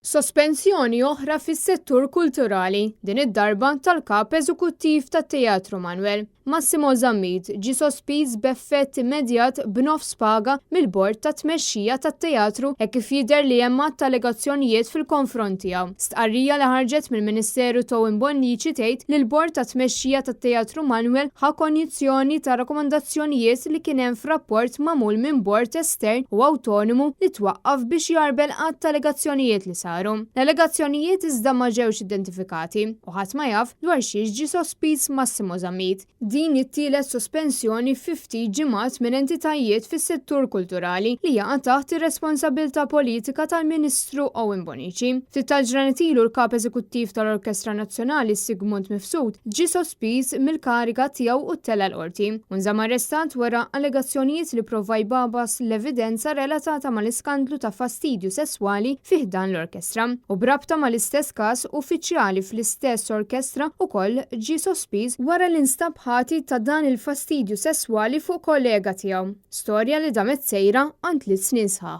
Sospensjoni oħra fis-settur kulturali, din id-darba tal-Kap Eżekuttiv tat-Teatru Manoel. Massimo Zammit ġie sospiż b'effett immedjat b'nofs paga mill-Bord ta' Tmexxija tat-Teatru hekk kif jidher li hemm għadd ta' allegazzjonijiet fil-konfront tiegħu. Stqarrija li ħarġet mill-Ministeru t'Owen Bonnici tgħid li l-Bord ta' Tmexxija tat-Teatru Manoel ħa konjizzjoni ta' rakkomandazzjonijiet li kien hemm f'rapport magħmul minn bord estern u awtonomu li twaqqaf biex jgħarbel għadd ta' allegazzjonijiet li saru. L-allegazzjonijiet iżda ma ġewx identifikati u ħadd ma jaf dwar xiex ġie sospiż Massimo Zammit. Din hi t-tielet sospensjoni fi ftit ġimgħat minn entitajiet fis-settur kulturali li jaqa' taħt ir-responsabbiltà politika tal-Ministru Owen Bonnici. Ftit tal-ġranet ilu l-Kap Eżekuttiv tal-Orkestra Nazzjonali Sigmund Mifsud ġie sospiż mill-kariga tiegħu u ttella' l-Qorti u nżamm arrestat wara allegazzjonijiet li pprova jbagħbas l-evidenza relatata mal-iskandlu ta' fastidju sesswali fi ħdan l-orkestra. U b'rabta mal-istess każ, uffiċjali fl-istess orkestra wkoll ġie sospiż wara li nstab ħati ta' dan il-fastidju sesswali fuq kollega tiegħu. Storja li damet sejra għal tliet snin sħaħ.